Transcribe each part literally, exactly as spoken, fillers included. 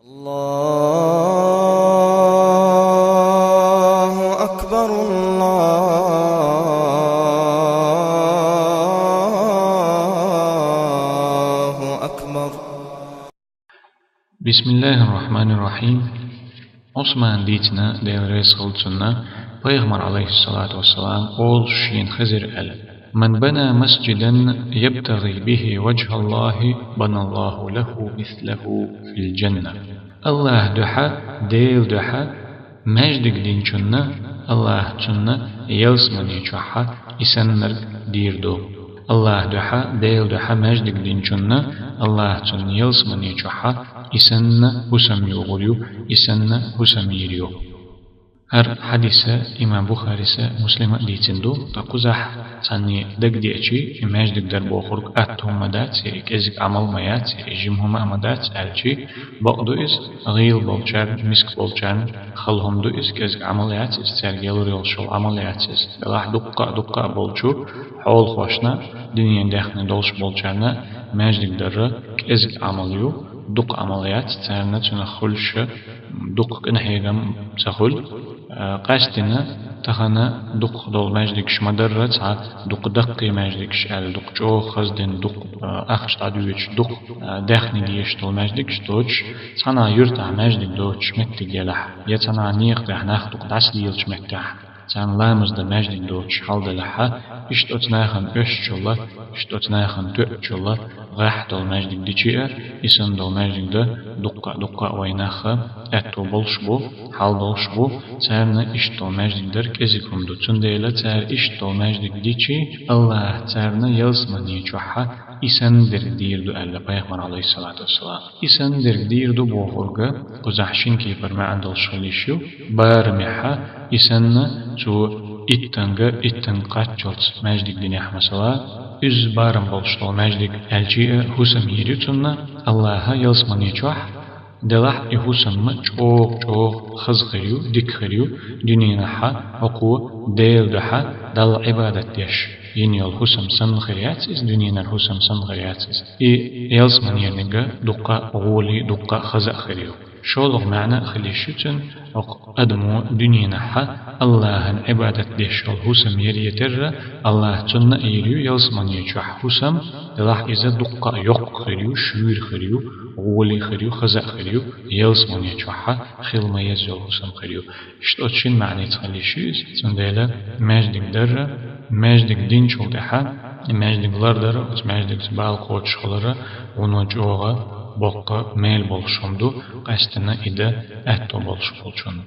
الله أكبر، الله أكبر. بسم الله الرحمن الرحيم. Ӏусмана дийцина, Даьла раьза хилва цунна, пайхамара, عليه الصلاة والسلام, олуш шена хезира аьлла: «من بنى مسجدا يبتغي به وجه الله بنى الله له مثله في الجنة». АллахӀа духьа, Даьла духьа маьждиг динчунна АллахӀа цунна ялсамани чохь и саннарг дийр ду. АллахӀа духьа, Даьла духьа маьждиг динчунна АллахӀа цунна ялсамани чохь и санна хӀусам йогӀур ю, и санна хӀусам йийр ю. ХӀара хьадис имам Бухарис, Муслима дийцина ду, ткъа кхузахь цхьанне дагадеача, и маьждиг дар бохург атта хӀума ма дац, и кӀезиг Ӏамал ма яц, и жима хӀума а ма дац аьлча, бакъ ду иза, гӀийла болчарна, миска болчарна хала хӀума ду иза, кӀезиг Ӏамал яц иза, цаьрга ялур йолуш йолу Ӏамал яц иза. Делахь дуккха а, дуккха а болчу хьолахошна, дуьненан даьхни долуш болчарна маьждиг дар кӀезиг Ӏамал ю, дукха Ӏамал яц, царна цунах хуьлуш дукха къинхьегам ца хуьлу. Къаьсттина тахана дукха долу маьждигаш ма дарра, цхьа дукха даккхий маьждигаш аьлла, дукха чӀогӀа хаздина, дукха ахча дӀадоьдуш, дукха даьхни дезаш долу маьждигаш доцуш, цхьана юьртахь маьждиг доцуш меттиг елахь, я цхьана некъа тӀехь нах дукха дӀасалелачу меттехь, царна ламаз дан маьждиг доцуш хьал делахь, иштта оцу нахана оьшучул а, иштта оцу нахана тоьучул а, гӀеххьа долу маьждиг дичи а, и санна долу маьждиг дан дуккха а, дуккха а вайн нах аьтто болуш бу, хьал долуш бу, царна иштта долу маьждиг дар кӀезиг хӀума ду. Цундела цара иштта долу маьждиг дичи, АллахӀа царна ялсамани чохь и санна дерг дийр ду аьлла пайхамара, عليه الصلاة والسلام. И санна дерг дийр ду бохург кхузахь шина кепара маьӀна долуш хила йиш ю. Барамехь и санна цо иттанга, иттанга кхаччалц маьждиг динехь, масала, иза барам болуш долу маьждиг аьлча а хӀусам йийр ю цунна АллахӀа ялсамани чохь, делахь и хӀусам ма чӀогӀа, чӀогӀа хаза хир ю, дика хир ю, дуьненахь хӀокхо Делан дуьхьа Далла Ӏибадат деш йина йолу хӀусам санна хир яц иза, дуьненара хӀусам санна хир яц иза. И ялсаманерниг дуккха а гӀоле, дуккха а хаза а хир ю. ШолгӀа маьӀна а хила йиш ю цуьнан, хӀокху адамо дуьненахь АллахӀан Ӏибадат деш йолу хӀусам яр я терра, АллахӀа цунна а йийр ю ялсамани чохь хӀусам, делахь иза дуккха а йоккха хир ю, шуьйра хир ю, гӀоле хир ю, хаза а хир ю, ялсамани чохь хила ма-езза йолу хӀусам хир ю. Иштта оцу шина маьӀница хила йиш ю иза. Цундела маьждиг дарра, маьждиг динчул тӀаьхьа, и маьждиг лардар, оцу маьждигца бала кхочуш хилар, вуно чӀогӀа боккха мел болуш хӀума ду, къаьсттина и дан аьтто болуш болчунна.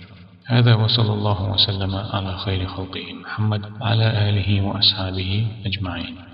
هذا وصلى الله وسلم على خير خلقه محمد وعلى آله وأصحابه أجمعين.